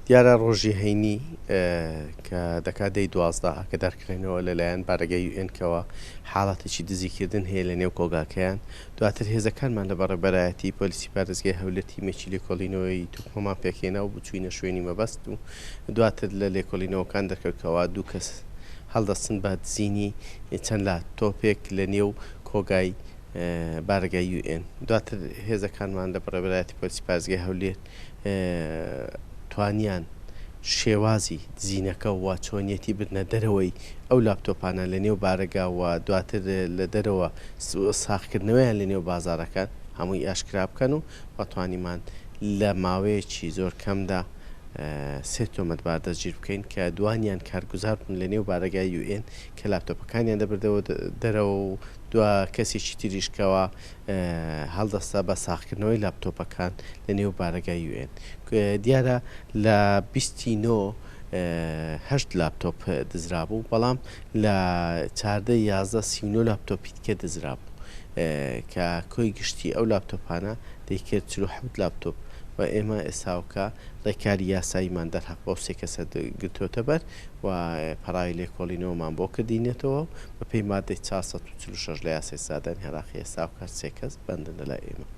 دیارە ڕۆژی هەینی کە دەکات دەی 12 ئاگەدارکرێنەوە لەلایەن بارەگای یو ئێن کەوە حاڵەتێکی دزیکردن هەیە لە نێو کۆگاکەیان، دواتر هێزەکانمان لە بەڕێوبەرایەتی پۆلیسی پارێزگای هەولێر تیمێکی لێکۆڵینەوەی توکمەمان پێکهێنا و چووینە شوێنی مەبەست و دواتر لە لێکۆڵینەوەکان دەرکەوت کەوا دوو کەس هەڵدەستن بە دزینی چەند لاپتۆپێک لە نێو کۆگای بارەگای یو ئێن. دواتر هێزەکانمان لە بەڕێوبەرایەتی پۆلیسی پارێزگای هەولێر توانیان شێوازی دزینەکە و چۆنیەتی بردنە دەرەوەی ئەو لاپتۆپانە لە نێو بارەگا و دواتر لە دەرەوە ساغکردنەوەیان لە نێو بازاڕەکان هەمووی ئاشکرا بکەن و و توانیمان لە ماوەیەکی زۆر کەمدا سێ تۆمەتبار دەستگیر بکەین کە دوانیان کارگوزار بوون لە نێو بارەگای یو ئێن کە لاپتۆپەکانیان دەبردەوە دەرەوە و دوا کەسێکی تریش کەوا هەڵدەستا بە ساغکردنەوەی لاپتۆپەکان لە نێو بارەگای یو ئێن. دیارە لە بیستی نۆ هەشت لاپتۆپ دزرابوو، بەڵام لە 14 11 39 لاپتۆپی دیکە دزرابوو کە کۆی گشتی ئەو لاپتۆپانە دەیکرد 47 لاپتۆپ و ئێمە ئێستاوکە ڕێکاری یاساییمان دەرهەق بەو سێ کەسە گرتۆتە بەر و پەڕاوی لێکۆڵینەوەمان بۆ کردینێتەوە و بەپێی مادەی 446 لە یاسای سزادانی عێراقی ئێستاوکە سێ کەس بەندن لەلای ئێمە.